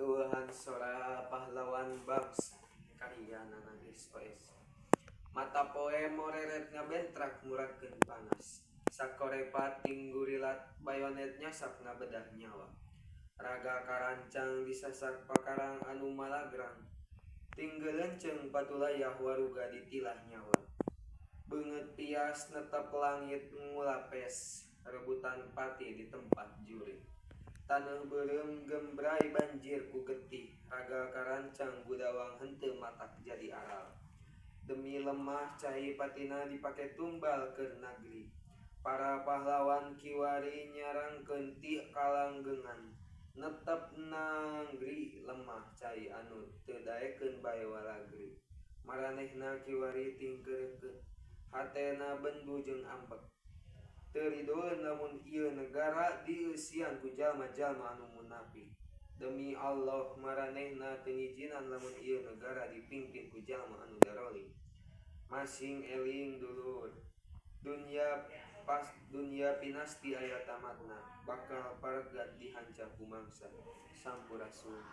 Euweuhan Sora Pahlawan Bangsa karya Nanang SOS. Mata poe moreret ngabentrak muragkeun panas. Sakorepat ting gurilat bayonet nyasab ngabedah nyawa. Raga karancang disasak pakarang anu malagrang. Ting geuleunceng patulayah waruga ditilah nyawa. Beungeut pias netep langit ngulapes rebutan pati di tempat jurig. Taneuh beureum gembray banjir ku getih raga karancang gudawang henteu matak jadi aral. Demi lemah cai patina dipake tumbal keur nagri. Para pahlawan kiwari nyarangkeun ti kalanggengan netep nagri lemah cai anu teu daekeun bae walagri. Maranehna kiwari ting keureukeut hatena bendu jeung ambek. Teu ridoeun lamun ieu nagara dieusian ku jalma-jalma anu munapik. Demi Alloh maranehna teu ngijinan lamun ieu nagara dipingpin ku jalma anu darolim. Masing eling dulur, dunya pinasti aya tamatna, bakal paregat dihanca ku mangsa. Sampurasun.